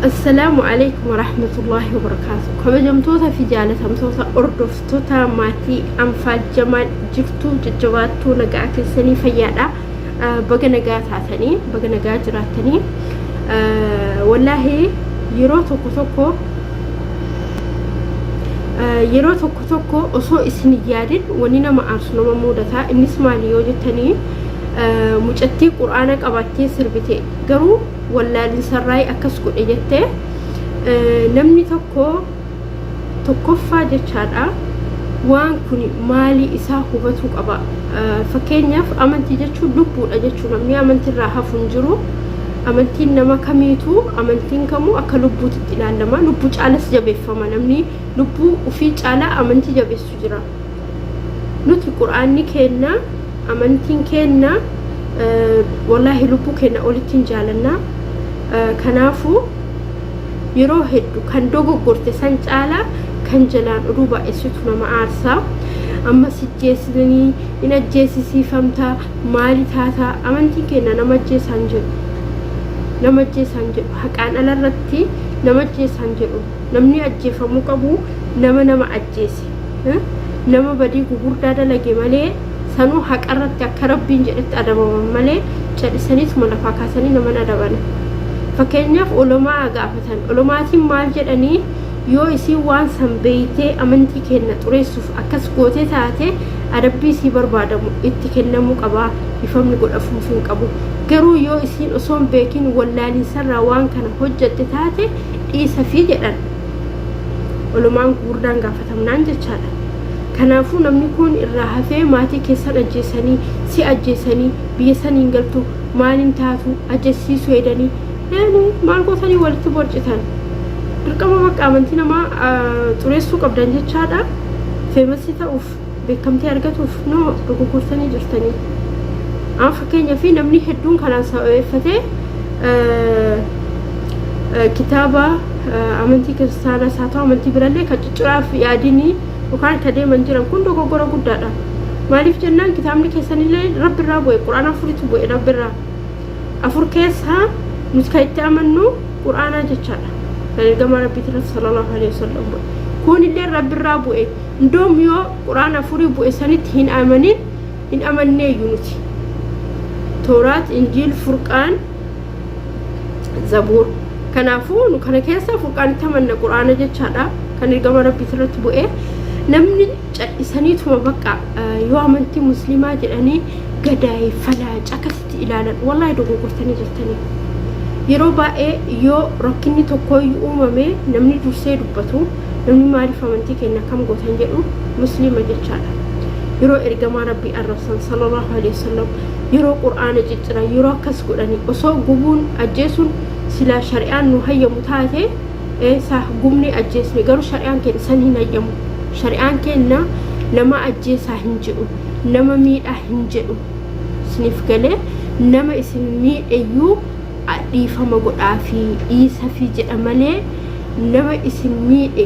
Assalaamu alaikum warahmatullaahi wabarakaatu. Kabajamtoota fi jaalatamtoota hordoftoota maatii Anfaal Jamaal jirtuu jajjabaattuu nagaa keessanii fayyaadha. Baga nagaa taatanii baga nagaa jiraattanii. Wallaahi yeroo tokko tokko yeroo tokko tokko osoo isin hin yaadin wanni nama aarsu nama muudata. Innis maali yoo jettanii mucattii quraana qabattee sirbite garuu wallaalinsa-rraayi akkas godhe jette namni tokko tokkoffaa jechaadha waan kun maalii isaa hubatuu qaba. Fakkeenyaaf amantii jechuun lubbuudha jechuu namni amantiirraa hafu hin jiru. Amantiin nama kamiitu amantiin kamuu akka lubbuutitti ilaalama. Lubbuu caalas jabeeffama namni lubbuu ofii caalaa amantii jabeessu jira. Nuti quraanni keenna amantiin keenna wallaahi lubbuu keenna olitti hin jaalanna. Kanaafuu yeroo heddu kan dogoggorte san caalaa kan jalaan oduu baay'essitu nama aarsa. Amma si ajjeesisanii hin ajjeesisiifamta maali taata amantiin keenna nama ajjeesaan jedhu. Nama ajjeesaan jedhu haqaan alarratti nama ajjeesaan jedhu namni ajjeefamuu qabu nama nama ajjeese. Nama badii gugurdaa dalage malee sanuu haqarratti akka rabbiin jedhetti adabaman malee callisaniituma lafaa kaasanii naman adaban. Fakkeenyaaf ulamaa gaafatan. Ulamaatiin maal jedhanii yoo isiin waan san beeytee amantii keenna xureessuuf akkas gootee taate adabbii isii barbaadamu itti kennamuu qaba ifamni godhafuuf hin qabu. Garuu yoo isiin osoo hin beekin wallaalinsarraa waan kana hojjatte taate dhiisafii jedhan. Ulamaan gugurdaan gaafatamnaan jechaadha. Kanaafuu namni kun irraa hafee maatii keessan ajjeesanii si ajjeesanii biyya saniin galtu maaliin taatu ajjeesiisuu hedanii yaani maal gootanii walitti borcitan. Dirqama bakka amantii namaa xureessuu qabdan jechaadha. Famous ta'uuf beekamtii argatuuf no dogoggortanii jirtanii. Amma fakkeenyaaf namni hedduun kanaan sababeeffatee kitaaba amantii kiristaanaas haa ta'u amantii birallee kan cicciraaf yaadinii yookaan kan deeman jiran kun dogoggora guddaadha. Maaliif jennaan kitaabni keessanillee rabbirraa bu'e quraana afuritu bu'e rabbirraa. Afur keessaa nuti kan itti amannu quraanaa jechaadha. Kan ergamaa rabbiitti irratti sallallahu alaihi wasallam bu'e. Kunillee rabbirraa bu'e. Indoom yoo quraana afurii bu'e sanitti hin amanin hin amanneeyyu nuti. Tooraat, Injiil, Furqaan, Zabuur. Kanaafuu nu kana keessa Furqaanitti amanna quraana jechaadha. Kan ergama rabbiitti irratti bu'e. Namni cal'isaniituma bakka yoo amantii musliimaa jedhanii gadaayee falaaca akkasitti ilaalan wallaahi dogoggortanii jirtanii. Yeroo baay'ee yoo rakkinni tokkooyyuu uumame namni dursee dubbatu namni maaliif amantii keenya akkam gootan jedhu musliima jechaadha. Yeroo ergamaa rabbii arrabsan sallallahu alaihi wasallam yeroo qur'aana cicciran yeroo akkas godhanii osoo gubuun ajjeesuun silaa shari'aan nu hayyamu taate eessa gubnee ajjeesne garuu shari'aan keenya san hin hayyamu. Shari'aan keenya nama ajjeesaa hin jedhu nama miidhaa hin jedhu isiniif galee nama isin miidheyyuu dhiifama godhaafii dhiisafii jedha malee nama isin miidhe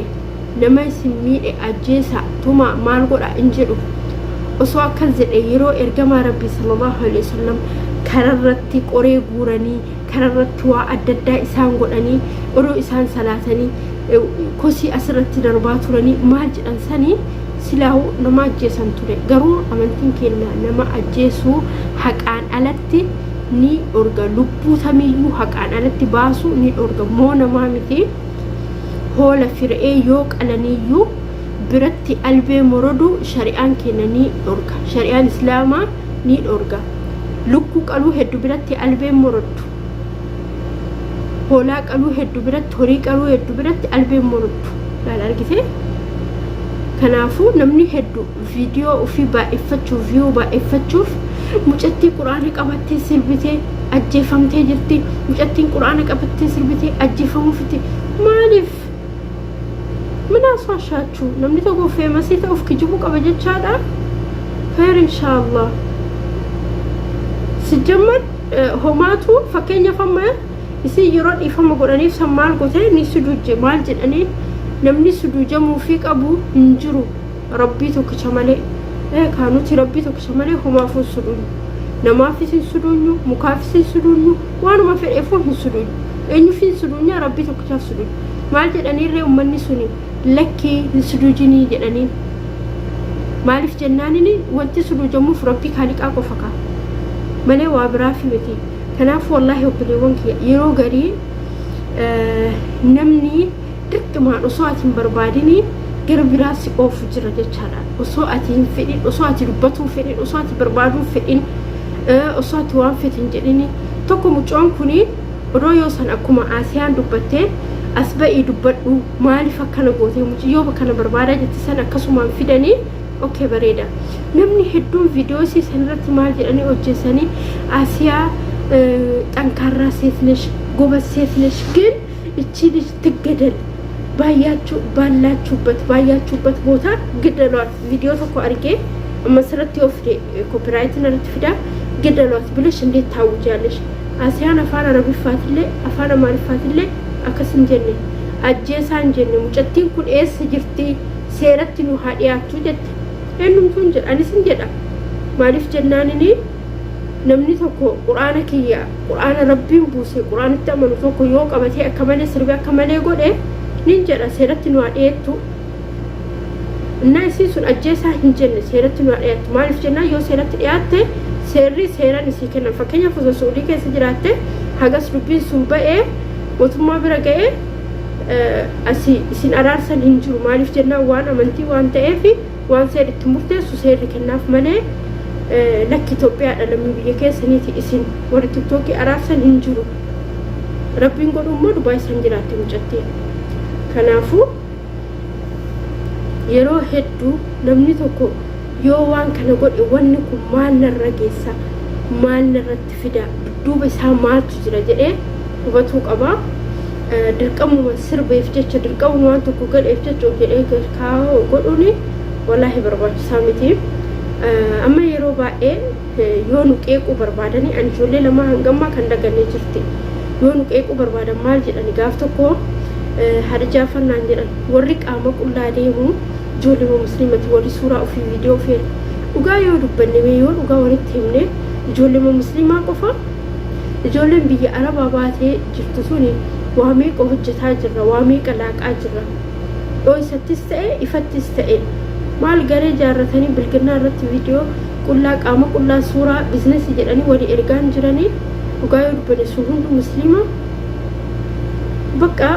nama isin miidhe ajjeesaa tumaa maal godhaa hin jedhu. Osoo akkas jedhe yeroo ergamaa rabbii sallallahu alaihi wasallam kararratti qoree guuranii kararratti waa adda addaa isaan godhanii odoo isaan salaatanii kosii asirratti darbaa turanii maal jedhan sanii silaahu nama ajjeesan ture. Garuu amantiin keenya nama ajjeesuu haqaan alatti ni dhorga. Lubbuu tamiyyuu haqaan alatti baasuu ni dhorga. Moo namaa miti hoola fire'ee yoo qalaniyyuu biratti albee morodu shari'aan keenya ni dhorga. Shari'aan islaamaa ni dhorga. Lukkuu qaluu heddu biratti albeen moroddu. Hoolaa qaluu heddu biratti horii qaluu heddu biratti albeen moroddu. Laal argitee? Kanaafuu namni heddu viidiyoo ofii baay'effachuuf view baay'effachuuf mucattii quraana qabattee sirbitee ajjeefamtee jirti. Mucattiin quraana qabattee sirbitee ajjeefamuufitti maaliif? Min aswaashaachuu namni tokko famous ta'uuf kijibuu qaba jechaadha. Khayr inshaallah. Sijjammar homaatu fakkeenyaaf amma isin yeroo dhiifama godhaniif san maal gote ni suduujje maal jedhanii namni suduujamuufii qabu hin jiru rabbii tokkicha malee. Kaa nuti rabbii tokkicha malee homaafuu suduun. Namaafis hin suduunyu, mukaafis hin suduunyu, waanuma fedheefuu hin suduunyu. Eenyuuf hin suduunya? Rabbii tokkichaaf suduunyu. Maal jedhaniirree ummanni suni? Lakkii, hin suduujinii jedhaniin. Maaliif jennaanini, wanti suduujamuuf Rabbii kaaliqaa qofa kaa malee waa biraafi miti. Kanaaf wallaahi obboleewwan kiyya, yeroo garii namni dirqimaan osoo ati hin barbaadini gara biraa si oofu jira jechaadha. Osoo ati hin fedhin, osoo ati dubbatuu fedhin, osoo ati barbaaduu fedhin, osoo ati waan fete hin jedhini. Tokko mucoon kuni odoo yoo san akkuma Asiyaan dubbattee as ba'ii dubbadhu, maaliif akkana gootee, muciyyoo kana barbaadaa jette san akkasumaan fidanii, okay, bareeda. Namni hedduun viidiyoo isii san irratti maal jedhanii hojjeessanii? Asiyaa ጠንካራ ሴት ነሽ፣ ጎበዝ ሴት ነሽ፣ ግን እቺ ልጅ ትገደል፣ ባላችሁበት ባያችሁበት ቦታ ግደሏት። Viidiyoo tokko argee amma asirratti yoo fide copyright irratti fida. ግደሏት ብለሽ እንዴት ታውጃለሽ? Asiyaan afaan Arabiffaatillee afaan Amaariffaatillee akkas hin jenne, ajjeesaa hin jenne. Mucattiin kun eessa jirti, seeratti nu haa dhiyaattu jette. Eenyumtuu hin jedha, anis hin jedha. Maaliif jennaanini, namni tokko Quraana kiyya, Quraana Rabbiin buuse, Quraanitti amanu tokko yoo qabatee akka malee sirbe, akka malee godhe, nin jedha, seeratti nu haa dhiyeettu. እና isiin sun ajjeesaa hin jenne, seeratti nu haa dhiyaattu. Maaliif jennaan, yoo seeratti dhiyaatte seerri seeraan isii kennan. Fakkeenyaaf, osoo Suudii keessa jiraatte, hagas dubbiin sun ba'ee mootummaa bira ga'ee asii isin araarsan hin jiru. Maaliif jennaan, waan amantii waan ta'eef, waan seerri itti murteessu seerri kennaaf malee, lakki, Itoophiyaadha, lammii biyya keessaniiti, isin warri TikTokii araarsan hin jiru. Rabbiin godhu immoo Dubaay san jiraatte mucattiin. Kanaafuu yeroo hedduu namni tokko yoo waan kana godhe, wanni kun maal narra geessa, maal narratti fida, dudduuba isaa maaltu jira jedhee hubatuu qaba. Dirqamuma sirbeef jecha, dirqamuma waan tokko godheef jecha of jedhee kaa'u godhuuni wallaahi barbaachisaa miti. Amma yeroo baay'ee yoo nu qeequu barbaadanii, ani ijoollee lamaa hangammaa kan dagannee jirti. Yoo nu qeequu barbaadan maal jedhani? Gaaf tokko haadha jaafannaan jedhan, warri qaama qullaa deemu ijoollee musliimati, warri suuraa ofii, viidiyoo ofii. Dhugaa yoo dubbanne, mee yoo dhugaa walitti himne, ijoollee musliimaa qofa? Ijoolleen biyya Arabaa baatee jirtu suni waa meeqa hojjetaa jirra, waa meeqa laaqaa jirra, dho'isattis ta'e ifattis ta'e. Maal garee jaarratanii bilginnaa irratti viidiyoo qullaa, qaama qullaa, suuraa bizinesii jedhanii walii ergaan jiranii? Dhugaa yoo dubbanne, sun hundi musliima. Bakka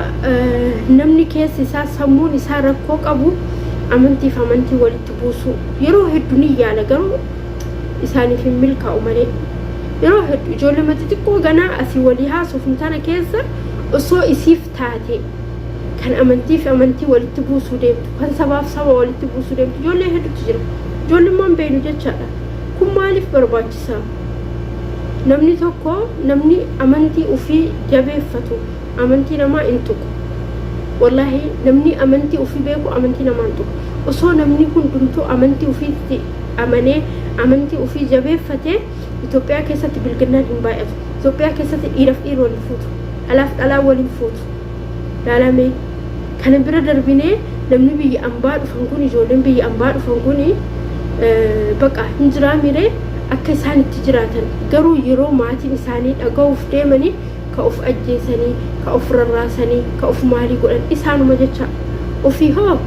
namni keessi isaa, sammuun isaa rakkoo qabu, amantiif amantii walitti buusuu yeroo hedduu ni yaala, garuu isaaniif hin milkaa'u malee. Yeroo hedduu ijoollee xixiqqoo ganaa asii walii haasofnu tana keessa osoo isiif taate kan amantii fi amantii walitti buusuu deemtu, kan sabaaf saba walitti buusuu deemtu ijoollee hedduutu jira. Ijoollummaan beenu jechaadha. Kun maaliif barbaachisa? Namni tokko, namni amantii ofii jabeeffatu amantii namaa hin tuqu. Wallaahi, namni amantii ofii beeku amantii namaa hin tuqu. Osoo namni hundumtuu amantii ofiitti amanee amantii ofii jabeeffate, Itoophiyaa keessatti bilginnaan hin baay'atu. Itoophiyaa keessatti dhiiraaf dhiira waliin fuutu, dhalaaf dhalaa waliin fuutu. Laalamee kana bira darbinee, namni biyya ambaa dhufan kun, ijoolleen biyya ambaa dhufan kun baqa hin jiraa miree akka isaan itti jiraatan. Garuu yeroo maatiin isaanii dhaga'uuf deemanii, ka of ajjeesanii, ka of rarraasanii, ka of maalii godhan isaanuma jecha. Ofii hoo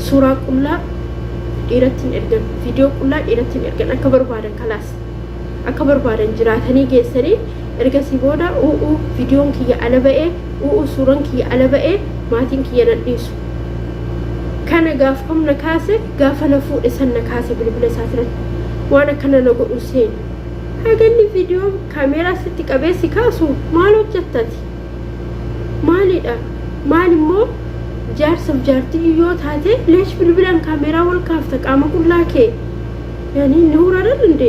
suuraa qullaa dhiiratti hin ergan, viidiyoo qullaa dhiiratti hin ergan. Akka barbaadan kalaas akka barbaadan jiraatanii geessanii, ergasii booda u'u viidiyoon kiyya ala ba'ee, u'u suuraan kiyya ala ba'ee, maatiin kiyya nan dhiisu. Kana gaafam na kaase, gaafa na fuudhe san na kaase bilbila isaa irratti waan akkana na godhu seeni. Haganni viidiyoo kaameeraa sitti qabee si kaasu maal hojjettati? Maalidha? Maal immoo, jaarsaaf jaartii yoo taate, leesh bilbilaan kaameeraa wal kaafta qaama qullaa kee? ያኒ ነውር አይደል እንዴ?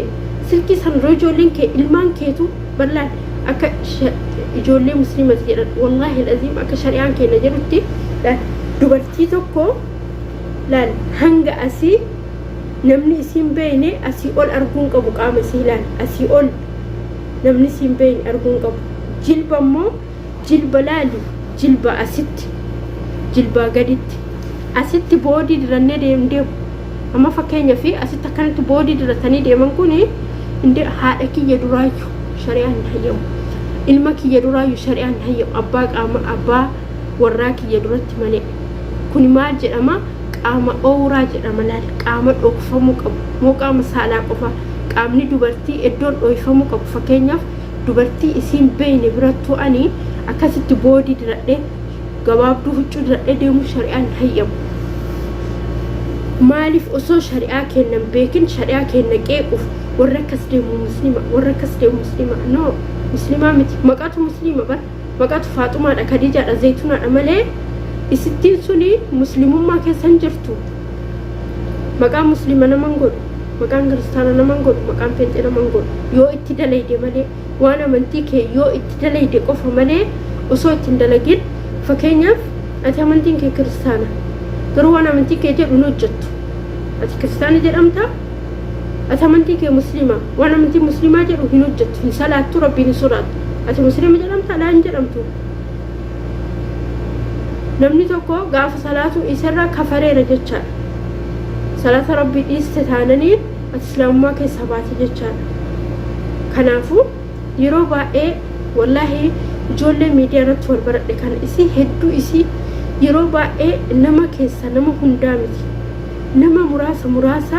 Silkii san yeroo ijoolleen kee, ilmaan keetu bal'aan akka ijoollee musliimati jedhan, wallaahi aziim, akka shari'aan keenya jedhutti dubartii tokko laal, hanga asii namni isiin beeyne asii ol arguun qabu. Qaama isii laal, asii ol namni isiin beeyne arguun qabu. Jilba immoo, jilba laali, jilba asitti, jilbaa gaditti asitti boodii dirannee deemu deemu. Amma fakkeenya fi asitti akkanatti boodii diratanii deeman kuni Inde haadha kiyya duraayyu shari'aan hin hayyamu. Ilma kiyya duraayyu shari'aan hin hayyamu. Abbaa qaama abbaa warraa kiyya duratti malee. Kuni maal jedhama? Qaama owraa jedhama laal. Qaama dhokfamuu qabu. Moo qaama saalaa qofa? Qaamni dubartii iddoon dhoyfamuu qabu. Fakkeenyaaf dubartii isiin beeyne birattuu ani akkasitti boodii diradhee gabaabduu huccuu diradhee deemuu shari'aan hin hayyamu. Maaliif osoo shari'aa keenna hin beekin shari'aa keenna qeequuf warri akkas deemu muslima, warri akkas deemu muslima? No, muslimaa miti. Maqaatu muslima bar, maqaatu Faaxumaadha, Kadiijaadha, Zaytunaadha malee isittiin suni muslimummaa keessa hin jirtu. Maqaan muslima naman godhu, maqaan kiristaana naman godhu, maqaan fenxee naman godhu yoo itti dalayde malee, waan amantii kee yoo itti dalayde qofa malee osoo itti hin dalagin. Fakkeenyaaf ati amantiin kee kiristaana, garuu waan amantii kee jedhu hin hojjettu. Ati kiristaana jedhamta, ati amantiin kee musliima, waan amantiin musliimaa jedhu hin hojjettu, hin salaattu, Rabbiin hin sodaattu. Ati musliima jedhamta? Laa, hin jedhamtu. Namni tokko gaafa salaatu isarraa kafareera jechaadha. Salaata Rabbii dhiiste taananii ati islaamummaa keessaa baate jechaadha. Kanaafuu yeroo baay'ee wallaahi ijoollee miidiyaa irratti wal baradhe kana isii hedduu isii yeroo baay'ee nama keessa nama hundaa miti, nama muraasa muraasa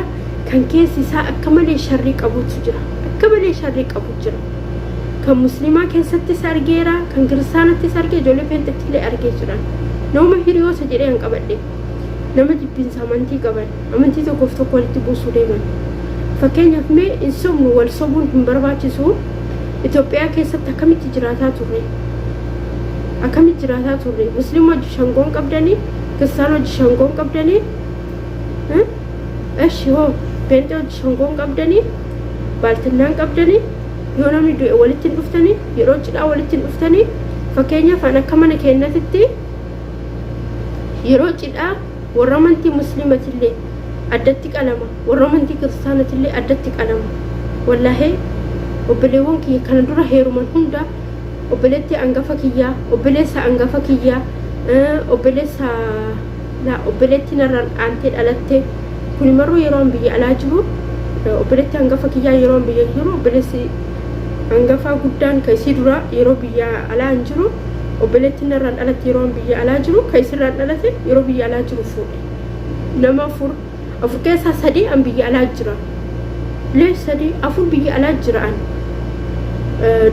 kan keessi isaa akka malee sharrii qabutu jira, akka malee sharrii qabu jira. Kan musliimaa keessattis argeera, kan kiristaanattis argee, ijoollee peenxetti illee argee jiran. Nama hiriyoota jedhee an qabadhe nama jibbinsa amantii qaban, amantii tokkoof tokko walitti buusuu deeman. Fakkeenyaaf mee hin sobnu, wal sobuun hin barbaachisu. Itoophiyaa keessatti akkamitti jiraataa turre? Akkamitti jiraataa turre? Musliima hojii shangoon qabdanii, kiristaana hojii shangoon qabdanii, eshi hoo peenxee hojii shangoon qabdanii, baaltinnaan qabdanii, yoo namni du'e walitti hin dhuftanii, yeroo cidhaa walitti hin dhuftanii? Fakkeenyaaf an akka mana keenyatitti yeroo cidhaa warra amantii musliimatillee addatti qalama, warra amantii kiristaanatillee addatti qalama. Wallaahi obboleewwan kiyya kana dura heeruman hunda, obboleettii angafa kiyyaa, obboleessa angafa kiyyaa, obboleessa obboleettii narraan aantee dhalatte kuni marruu yeroo an biyya alaa jiru, obboleettii angafa kiyyaa yeroo an biyya jiru, obboleessi angafaa guddaan ka isii dura yeroo biyya alaa hin jiru, obboleettiin narraan dhalatte yeroo an biyya alaa jiru, ka isirraan dhalate yeroo biyya alaa jiru fuudhe. Nama afur, afur keessaa sadii an biyya alaa jira. Lee sadii afur biyya alaa jira. An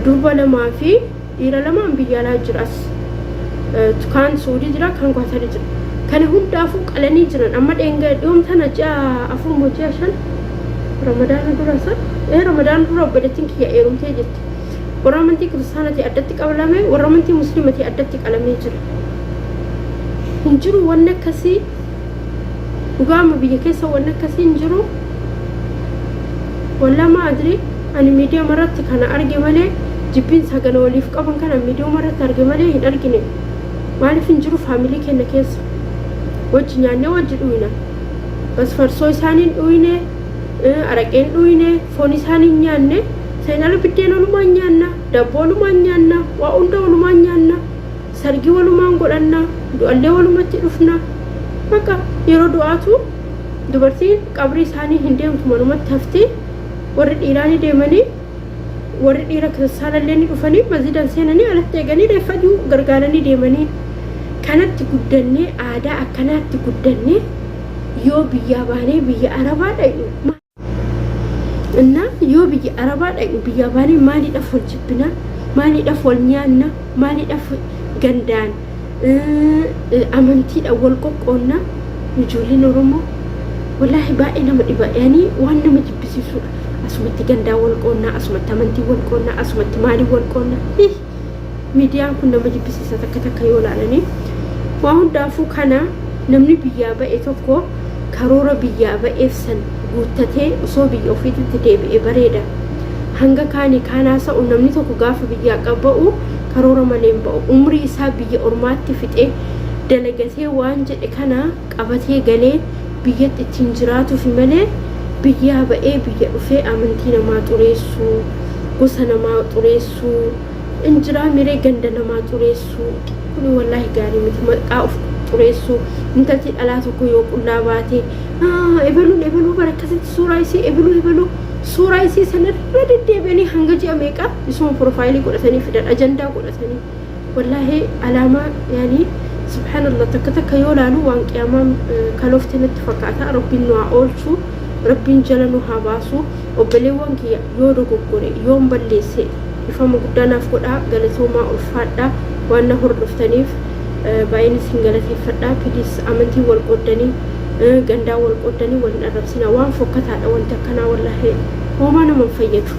durba lamaa fi dhiira lama an biyya alaa jira. As kaan Suudii jira, kaan Kwaatarii jira. Kana hundaafuu qalanii jiran. Amma dheenga dhiyoom tana ji'a 4 moo ji'a 5 Ramadaana dura isa Ramadaana dura obboleettiin kiyya heerumtee jirti. Warra amantii kiristaanatii addatti qalame, warra amantii musliimatii addatti qalamee jira. Hin jiru wanni akkasii. Dhugaama biyya keessa wanni akkasii hin jiru. Wallaa maa adri, ani miidiyaa irratti kana arge malee, jibbiinsa gana waliif qaban kana miidiyaa irratti arge malee hin argine. Maaliif hin jiru? Faamilii keenya keessa wajji nyaannee wajji dhuyna. Bas farsoo isaaniin dhuyne, araqeen dhuyne, foon isaaniin nyaanne. Seen ala biddeen walumaan nyaanna, daabboo walumaan nyaanna, waa hunda walumaan nyaanna, sargii walumaan godhanna, du'allee walumatti dhufna. Bakka yeroo du'aatu dubartiin qabrii isaanii hin deemtu, manumatti hafti. Warri dhiiraa ni deemanii, warri dhiira kiristaanallee ni dhufanii masjidan seenanii alatti eeganii reeffa gargaaranii deemanii. Kanatti guddannee, aadaa akkanaatti guddannee yoo biyyaa baanee biyya arabaa dhaqnu innaa, yoo biyya arabaa dhaqnu, biyyaa baanee maaliidhaaf wal jibbina? Maaliidhaaf wal nyaanna? Maaliidhaaf gandaan amantiidhaan wal qoqqoonna? Ijoolleen Oromoo wallaahi baay'ee nama dhiba, yaanii waan nama jibbisiisudha. Asumatti gandaan wal qoonnaa, asumatti amantii wal qoonnaa, asumatti maaliin wal qoonnaa? Miidiyaan kun nama jibbisiisa takka takka yoo ilaalanii. Waa hundaafuu kana namni biyyaa ba'e tokko karoora biyyaa ba'eef san guuttatee osoo biyya ofiititti deebi'e bareeda. Hanga kaanii kaan haasa'u, namni tokko gaafa biyyaa ba'u karoora malee hin ba'u. Umrii isaa biyya ormaatti fixee dalagatee waan jedhe kana qabatee galee biyyatti ittiin jiraatuufi malee biyyaa ba'ee biyya dhufee amantii namaa xureessuu, gosa namaa xureessuu, injiraa miree ganda namaa xureessuu kuni wallaahi gaarii miti. Maqaa of xureessuu, intalti dhalaa tokko yoo qullaa baate ebeluun ebeluu bara akkasitti suuraa isii ebeluu ebeluu Suuraa isii sanarra deddeebi'anii hanga ji'a meeqa isuma profaayilii godhatanii fidan, ajandaa godhatanii. Wallaahi alaamaa yaani subhaanallah, takka takka yoo laalu waan qiyaamaan kaloofte natti fakkaata. Rabbiin nu haa oolchu, Rabbiin jala nu haa baasu. Obboleewwan kiyya, yoo dogoggore, yoon balleesse, ifama guddaa naaf godhaa. Galatoomaa, ulfaadhaa. Waan na hordoftaniif baay'een isin galateeffadha. Please, amantii wal qooddanii, gandaa wal qooddanii wal hin arrabsina. Waan fokkataadha wanti akkanaa. Wallaahi hoomaa nama hin fayyadu.